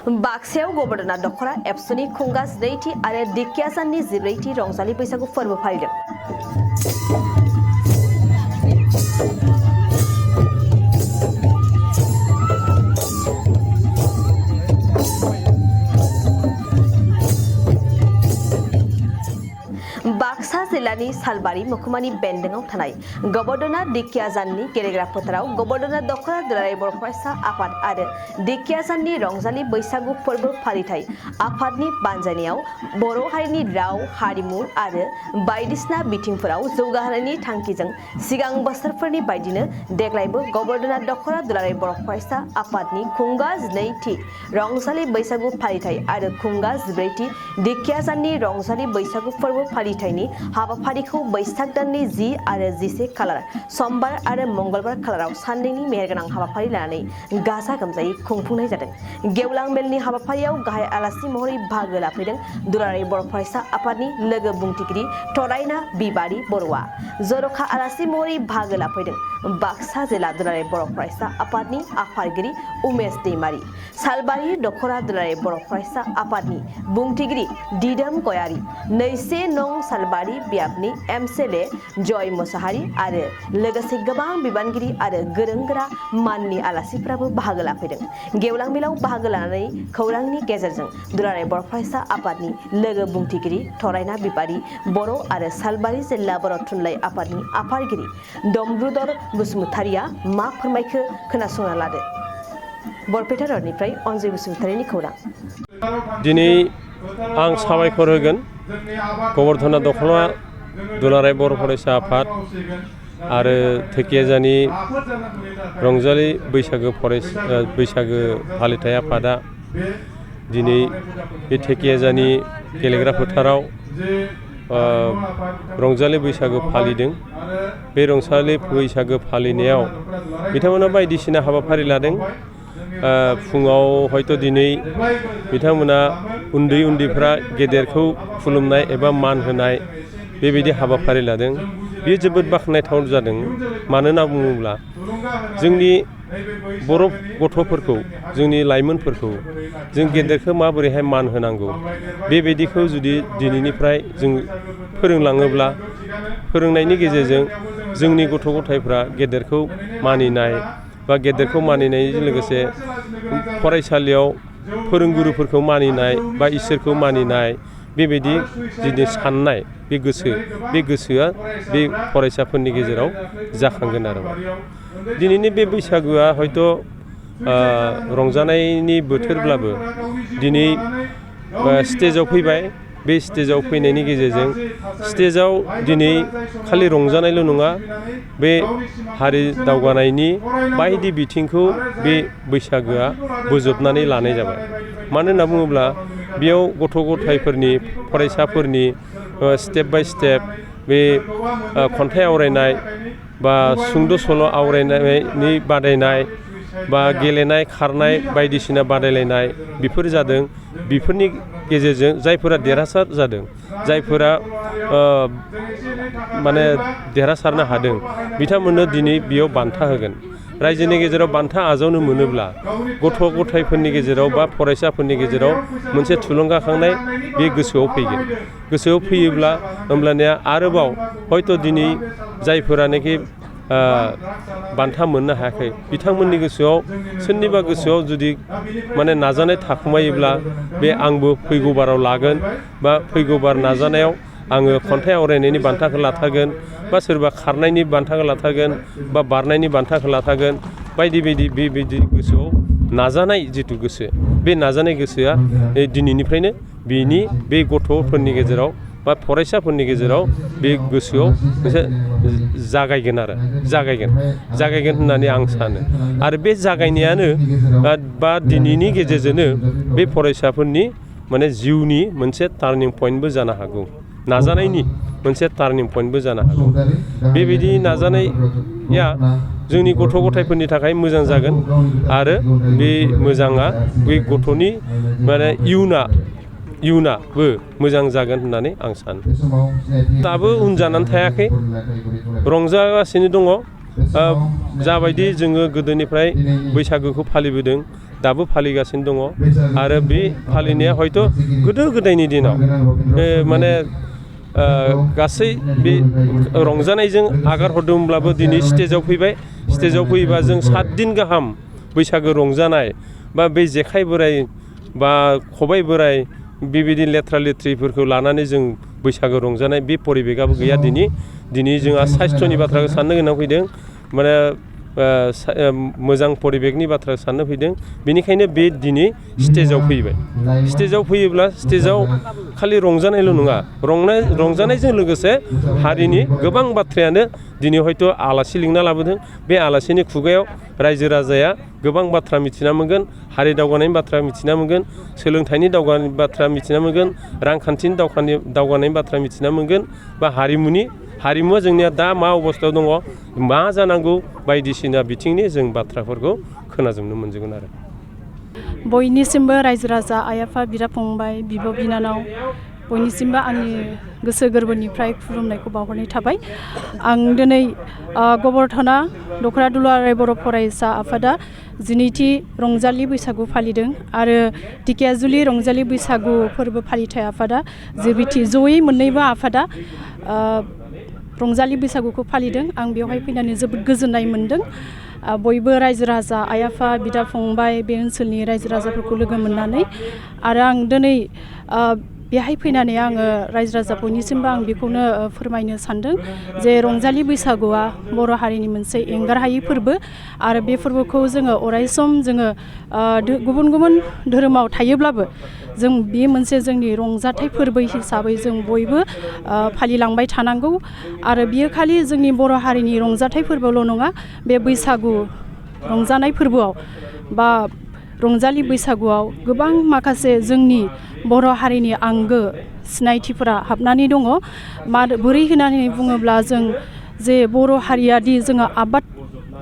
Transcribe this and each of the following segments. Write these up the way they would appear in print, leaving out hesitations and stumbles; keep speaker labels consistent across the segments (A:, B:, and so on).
A: बाक्सायाव governor दख'रा एबसुनि खुंगा 12थि आरो दिखिया साननि 14थि रंजालि बैसागु फोरबो फालिदों। बाक्सा जिल्लानि सालबारि महकुमानि बेन्दोंआव थानाय गबर्नर दिखिया जाननि गेलेग्रा फोथाराव गबर्नर दख'रा दुलाराय बर' फरायसा आफाद आरो दिखिया साननि रंजालि बैसागु फोरबो फालिथाय आफादनि बानजायनायाव बर' हारिनि राव हारिमु आरो बायदिसिना बिथिंफोराव जौगाहोनायनि थांखिजों सिगां बोसोरफोरनि बायदिनो देग्लायबो गबर्नर दख'रा दुलाराय बर' फरायसा आफादनि खुंगा 12थि रंजालि बैसागु फालिथाय आरो खुंगा 14थि दिखिया साननि रंजालि बैसागु फोरबो फालिथायनि हाबाफारिखौ बैसाग दाननि 10 आरो 11 खालार समबार आरो मंगलबार खालाराव साननैनि मेहेरगोनां हाबाफारि लानानै गाजा गोमजायै खुंफुंनाय जादों। गेवलां मेलनि हाबाफारियाव गाहाय आलासि महरै बाहागो लाफैदों दुलाराय बर' फरायसा आफादनि लोगो बुंथिगिरि थरायना बिबारि बर'आ। जर'खा आलासि महरै बाहागो लाफैदों बाक्सा जिल्ला दुलाराय बर' फरायसा आफादनि आफादगिरि उमेश दैमारि, सालबारि दख'रा दुलाराय बर' फरायसा आफादनि बुंथिगिरि दिदोम गयारि, 2 नं सालबारि बियाबनि एमसेले जय मोसाहारि आरो लोगोसे गोबां बिबानगिरि आरो गोरों गोरा माननि आलासिफोराबो बाहागो लाफैदों। गेवलां मेलाव बाहागो लानानै खौरांनि गेजेरजों दुलाराय बर' फरायसा आफादनि लोगो बुंथिगिरि थरायना बिबारि बर' आरो सालबारि जिल्ला बर' थुनलाइ आफादनि आफादगिरि दमरुदर बसुमतारिया मा फोरमायखो खोनासंना लादो। बरपेटा रडनिफ्राय अनजय बसुमतारिनि खौरां।
B: दिनै आं साबायखर होगोन गबर्नर दख'रा दुलाराय बर' फरायसा आफाद आरो धेकियाजानि रंजालि बैसागो फालिथाय आफादा दिनै बे धेकियाजानि गेलेग्रा फोथाराव रंजालि बैसागो फालिदों। बे रंजालि बैसागो फालिनायाव बिथांमोना बायदिसिना हाबाफारि लादों। फुङाव हयथ' दिनै बिथांमोना उन्दैफ्रा गेदेरखौ खुलुमनाय एबा मान होनाय बेबायदि हाबाफारि लादों। बेयो जोबोद बाख्नायथाव जादों। मानो होनना बुङोब्ला जोंनि बर' गथ'फोरखौ जोंनि लाइमोनफोरखौ जों गेदेरखौ माबोरैहाय मान होनांगौ बेबायदिखौ जुदि दिनैनिफ्राय जों फोरोंलाङोब्ला फोरोंनायनि गेजेरजों जोंनि गथ' गथायफ्रा गेदेरखौ मानिनाय बा गेदेरखौ मानिनायजों लोगोसे फरायसालियाव फोरोंगुरुफोरखौ मानिनाय बा इसोरखौ मानिनाय बेबायदि जुदि साननाय बे गोसोआ बे फरायसाफोरनि गेजेराव जाखांगोन आरो दिनैनि बे बैसागुआ हयथ' रंजानायनि बोथोरब्लाबो दिनै स्टेजाव फैबाय। बे स्टेजाव फैनायनि गेजेरजों स्टेजाव दिनै खालि रंजानायल' नङा, बे हारि दावगानायनि बायदि बिथिंखौ बे बैसागोआ बोजबनानै लानाय जाबाय। मानो होनना बुङोब्ला बेयाव गथ' गथायफोरनि फरायसाफोरनि स्टेप बाय स्टेप बे खन्थाइ आवरायनाय बा सुंद' सल' आवरायनायनि बादायनाय बा गेलेनाय खारनाय बायदिसिना बादायलायनाय बेफोर जादों। बेफोरनि गेजेरजों जायफोरा देरहासार जादों, जायफोरा माने देरहासारनो हादों, बिथांमोननो दिनै बेयाव बान्था होगोन। रायजोनि गेजेराव बान्था आजावनो मोनोब्ला गथ' गथायफोरनि गेजेराव बा फरायसाफोरनि गेजेराव मोनसे थुलुंगाखांनाय बे गोसोआव फैगोन। गोसोआव फैयोब्ला होमब्लानिया आरोबाव हयथ' दिनै जायफोरानोखि बान्था मोननो हायाखै बिथांमोननि गोसोआव सोरनिबा गोसोआव जुदि माने नाजानाय थाखुमायोब्ला बे आंबो फैगौ बाराव लागोन बा फैगौ बार नाजानायाव आङो खन्थाइ आवरायनायनि बान्थाखौ लाथारगोन बा सोरबा खारनायनि बान्थाखौ लाथारगोन बा बारनायनि बान्थाखौ लाथारगोन बायदि बेबायदि गोसोआव नाजानाय जिथु गोसो, बे नाजानाय गोसोआ दिनैनिफ्रायनो बे गथ'फोरनि गेजेराव बा फरायसाफोरनि गेजेराव बे गोसोआव मोनसे जागायगोन होननानै आं सानो। आरो बे जागायनायानो बा दिनैनि गेजेरजोंनो बे फरायसाफोरनि माने जिउनि मोनसे टार्निं पइन्टबो जानो हागौ, नाजानायनि मोनसे टार्निं पइन्टबो जानो हागौ। बेबायदि नाजानाया जोंनि गथ' गथायफोरनि थाखाय मोजां जागोन आरो बे मोजाङा बे गथ'नि माने इयुनाबो मोजां जागोन होननानै आं सानो। दाबो उन जानानै थायाखै, रंजागासिनो दङ। जाबायदि जोङो गोदोनिफ्राय बैसागोखौ फालिबोदों दाबो फालिगासिनो दङ आरो बे फालिनाया हयथ' गोदो गोदायनि दिनाव माने गासै बे रंजानायजों आगार हरदोंब्लाबो दिनै स्टेजाव फैबाय। स्टेजाव फैयोबा जों 7 दिन गाहाम बैसागो रंजानाय बा बे जेखाइ बोराइ बा खबाइ बोराइ बेबायदि लेथ्रा लेथ्रिफोरखौ लानानै जों बैसागो रंजानाय बे परिबेकआबो गैया दिनै जोंहा साइस्थ'नि बाथ्राखौ साननो गोनां फैदों माने मोजां परिबेकनि बाथ्रा साननो फैदों। बेनिखायनो बे दिनै स्टेजाव फैबाय। स्टेजाव फैयोब्ला स्टेजाव खालि रंजानायल' नङा, रंजानायजों लोगोसे हारिनि गोबां बाथ्रायानो दिनै हयथ' आलासि लिंना लाबोदों। बे आलासिनि खुगायाव रायजो राजाया गोबां बाथ्रा मिथिना मोनगोन, हारि दावगानायनि बाथ्रा मिथिना मोनगोन, सोलोंथाइनि दावगानायनि बाथ्रा मिथिना मोनगोन, रांखान्थिनि दावगानायनि बाथ्रा मिथिना मोनगोन बा हारिमुवा जोंनिया दा मा अबस्थायाव दङ, मा जानांगौ बायदिसिना बिथिंनि जों बाथ्राफोरखौ खोनाजोबनो मोनजोबगोन आरो।
C: बयनिसिमबो रायजो राजा, आइ आफा, बिदा फंबाय, बिब' बिनानाव बयनिसिमबो आंनि गोसो गोरबोनिफ्राय खुलुमनायखौ बावहरनाय थाबाय। आं दिनै गबरधना दख'रा दुलाराय बर' फरायसा आफादा 12थि रंजालि बैसागु फालिदों आरो ढेकियाजुलि रंजालि बैसागु फोरबो फालिथाय आफादा 12थि जयै मोननैबो आफादा रंजालि बैसागुखौ फालिदों। आं बेवहाय फैनानै जोबोद गोजोननाय मोनदों। बयबो रायजो राजा, आइ आफा, बिदा फंबाय, बे ओनसोलनि रायजो राजाफोरखौ लोगो मोननानै आरो आं दिनै बेहाय फैनानै आङो रायजो राजा बयनिसिमबो आं बेखौनो फोरमायनो सानदों जे रंजालि बैसागुआ बर' हारिनि मोनसे एंगारहायै फोरबो आरो बे फोरबोखौ जोङो अरायसम जोङो गुबुन गुबुन धोरोमाव थायोब्लाबो जों बे मोनसे जोंनि रंजाथाइ फोरबो हिसाबै जों बयबो फालिलांबाय थानांगौ आरो बियो खालि जोंनि बर' हारिनि रंजाथाइ फोरबोल' नङा, बे बैसागु रंजानाय फोरबोआव बा रंजालि बैसागुआव गोबां माखासे जोंनि बर' हारिनि आंगो सिनायथिफोरा हाबनानै दङ। बोरै होननानै बुङोब्ला जों जे बर' हारियादि जोङो आबाद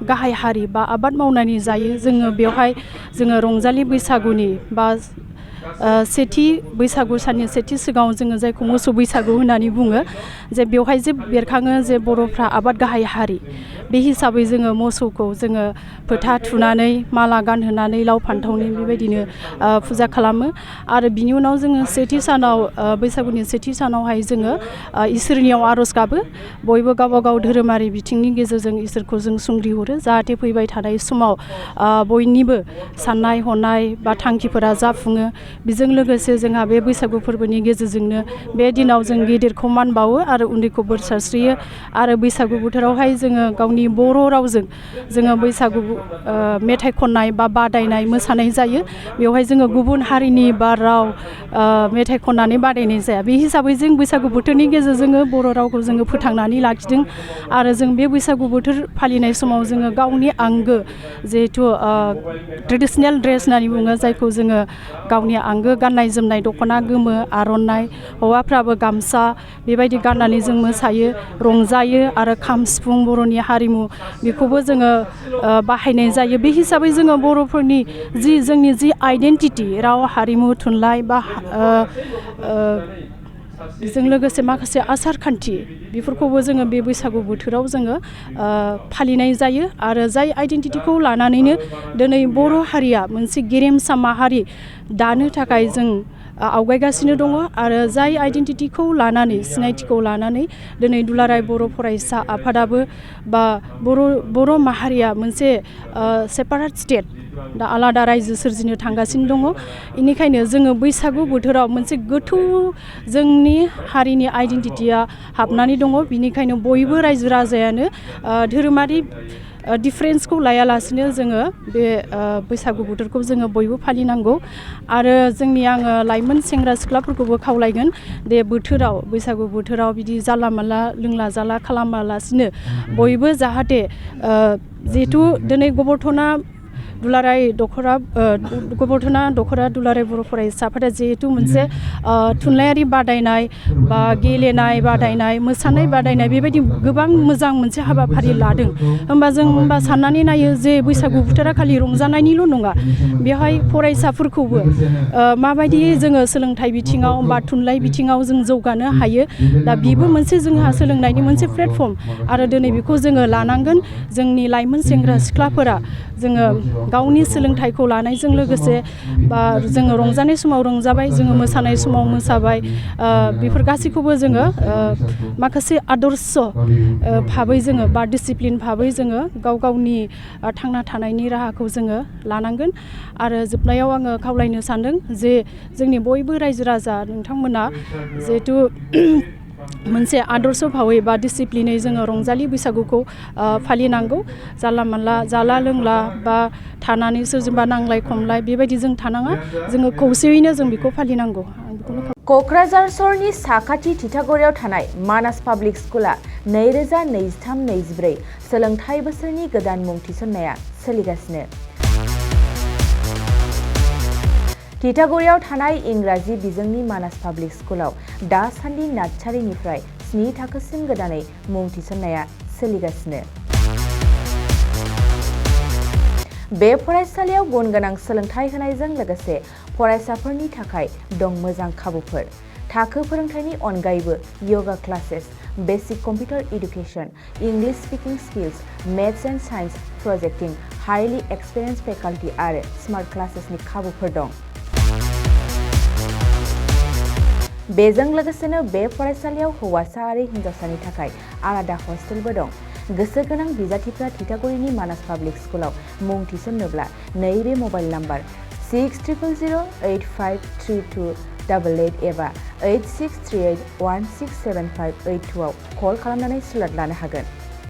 C: गाहाय हारि बा आबाद मावनानै जायो, जोङो बेवहाय जोङो रंजालि बैसागुनि बा सेथि बैसागु साननि सेथि सिगाङाव जोङो जायखौ मोसौ बैसागु होननानै बुङो, जे बेवहाय जे बेरखाङो जे बर'फ्रा आबाद गाहाय हारि। बे हिसाबै जोङो मोसौखौ जोङो फोथा थुनानै माला गानहोनानै लाव फान्थावनि बेबायदिनो फुजा खालामो आरो बिनि उनाव जोङो सेथि सानाव बैसागुनि सेथि सानावहाय जोङो इसोरनियाव आर'ज गाबो। बयबो गावबा गाव धोरोमारि बिथिंनि गेजेरजों इसोरखौ जों सुंग्रिहरो जाहाथे फैबाय थानाय समाव बयनिबो साननाय हनाय बा थांखिफोरा जाफुङो। बेजों लोगोसे जोंहा बे बैसागु फोरबोनि गेजेरजोंनो बे दिनाव जों गिदिरखौ मान बावो आरो उन्दैखौ बोर सारस्रियो आरो बैसागु बोथोरावहाय जोङो गावनि बर' रावजों जोङो बैसागु मेथाइ खननाय बा बादायनाय मोसानाय जायो। बेवहाय जोङो गुबुन हारिनि बा राव मेथाइ खननानै बादायनाय जाया। बे हिसाबै जों बैसागु बोथोरनि गेजेरजों बर' रावखौ जोङो फोथांनानै लाखिदों आरो जों बे बैसागु बोथोर फालिनाय समाव जोङो गावनि आंगो जिहेथु ट्रेडिसनेल ड्रेस होननानै बुङो, जायखौ जोङो गावनि आंगो गाननाय जोमनाय दख'ना गोमो, आर'नाइ, हौवाफ्राबो गामसा बेबायदि गाननानै जों मोसायो, रंजायो आरो खाम सिफुं बर'नि हारिमु बेखौबो जोङो बाहायनाय जायो। बे हिसाबै जोङो बर'फोरनि जोंनि जि आइडेन्टिटि, राव, हारिमु, थुनलाइ बा बेजों लोगोसे माखासे आसार खान्थि बेफोरखौबो जोङो बे बैसागु बोथोराव जोङो फालिनाय जायो आरो जाय आइडेन्टिटिखौ लानानैनो दिनै बर' हारिया मोनसे गेरेमसा माहारि दानो थाखाय जों आवगायगासिनो दङ आरो जाय आइडेन्टिटिखौ लानानै, सिनायथिखौ लानानै दिनै दुलाराय बर' फरायसा आफादाबो बा बर' माहारिया मोनसे सेपारेट स्टेट दा आलादा रायजो सोरजिनो थांगासिनो दङ। बेनिखायनो जोङो बैसागु बोथोराव मोनसे गोथौ जोंनि हारिनि आइडेन्टिटिया हाबनानै दङ। बिनिखायनो बयबो रायजो राजायानो धोरोमारि डिफारेन्सखौ लायालासिनो जोङो बे बैसागु बोथोरखौ जोङो बयबो फालिनांगौ आरो आङो लाइमोन सेंग्रा सिख्लाफोरखौबो खावलायगोन दे बोथोराव, बैसागु बोथोराव बिदि जानला मानला लोंला जाला खालामालासिनो बयबो जाहाथे जिहेथु दिनै गबरधना दख'रा दुलाराय बर' फरायसा आफादा जिहेथु मोनसे थुनलाइयारि बादायनाय बा गेलेनाय बादायनाय, मोसानाय बादायनाय बेबायदि गोबां मोजां मोनसे हाबाफारि लादों। होमबा जों साननानै नायो जे बैसागु बोथोरा खालि रंजानायनिल' नङा, बेवहाय फरायसाफोरखौबो माबायदियै जोङो सोलोंथाइ बिथिङाव बा थुनलाइ बिथिङाव जों जौगानो हायो। दा बेबो मोनसे जोंहा सोलोंनायनि मोनसे प्लेटफर्म आरो दिनै बेखौ जोङो लानांगोन। जोंनि लाइमोन सेंग्रा सिख्लाफोरा जोङो गावनि सोलोंथाइखौ लानायजों लोगोसे बा जोङो रंजानाय समाव रंजाबाय जोङो मोसानाय समाव मोसाबाय बेफोर गासैखौबो जोङो माखासे आदर्श भाबै जोङो बा डिसिप्लिन भाबै जोङो गाव गावनि थांना थानायनि राहाखौ जोङो लानांगोन आरो जोबनायाव आङो खावलायनो सानदों जे जोंनि बयबो रायजो राजा नोंथांमोना जिहेथु मोनसे आदर्श भावै बा डिसिप्लिनै जोङो रंजालि बैसागुखौ फालिनांगौ जानला मानला जाला लोंला बा थानानै सोरजोंबा नांलाय खमलाय बेबायदि जों थानाङा जोङो खौसेयैनो जों बेखौ फालिनांगौ
A: क'क्राझार सहरनि साखाथि थिथागुरियाव थानाय मानास पाब्लिक स्कुला 2023-24 सोलोंथाइ बोसोरनि गोदान मुं थिसननाया सोलिगासिनो। थिथागुरियाव थानाय इंराजि बिजोंनि मानास पाब्लिक स्कुलाव दासान्दि नार्सारिनिफ्राय 7 थाखोसिम गोदानै मुं थिसननाया सोलिगासिनो। बे फरायसालियाव गुन गोनां सोलोंथाइ होनायजों लोगोसे फरायसाफोरनि थाखाय दं मोजां खाबुफोर। थाखो फोरोंथायनि अनगायैबो yoga classes, basic computer education, English speaking skills, maths and science projecting, highly experience faculty आरो स्मार्ट क्लासेसनि खाबुफोर दं। बेजों लोगोसेनो बे फरायसालियाव हौवासा आरो हिन्जावसानि थाखाय आलादा हस्टेलबो दं। गोसो गोनां बिजाथिफ्रा थिथागुरिनि मानास पाब्लिक स्कुलाव मुं थिसन्नोब्ला नैबे मबाइल नाम्बार 6000853288 एबा 8638167582 आव कल खालामनानै स्लट लानो हागोन।